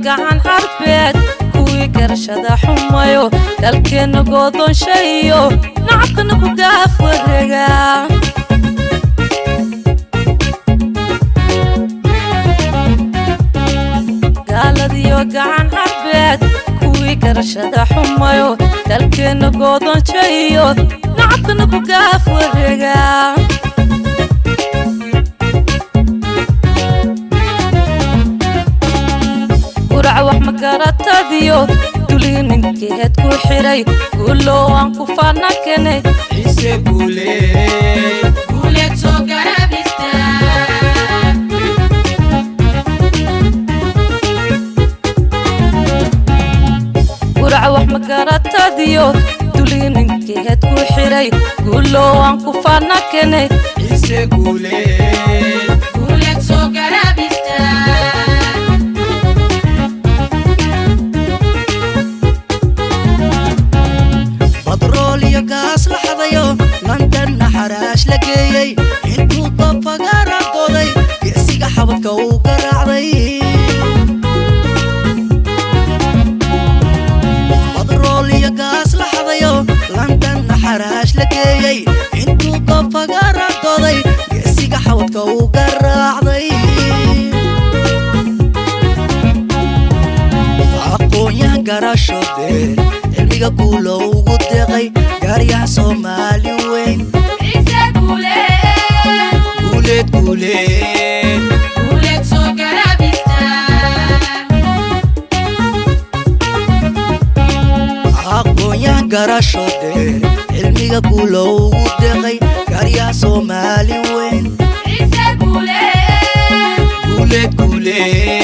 Gacan Carbeed kuwii garashada xumayo, dalkeenna goodonshayo, nacabkana ku gaaf wareega. Gaaladiyo gacan Carbeed kuwii garashada xumayo, dalkeenna goodonshayo, nacabkana ku gaaf wareega. Guraca wax magaratadiyo duligi ninkeed ku xiray, guulow aan ku faana kenay. Ciise Guuleed, Guuleed soo garab istaag. Guraca wax magaratadiyo duligi ninkeed ku xiray, guulow aan ku faana kenay. Ciise Guuleed, Guuleed soo garab istaag. Batrool iyo gaas la xadayo, Londonna xaraash la geeyey, intuu dabfagaara dooday, gicsiga xabadka uu garaacday. Batrool iyo gaas la xadayo, Londonna xaraash la geeyey, intuu dabfagaara dooday, gicsiga xabadka uu garaacday. Aqoon-yahan garasho dheer, cilmiga guulo ugu deeqay, gaaryaha Soomaali weyn. Ciise Guuleed, Guuleed, Guuleed, Guuleed soo garab istaag. Aqoon-yahan garasho dheer, cilmiga guulo ugu deeqay, gaaryaha Soomaali weyn. Ciise Guuleed, Guuleed, Guuleed,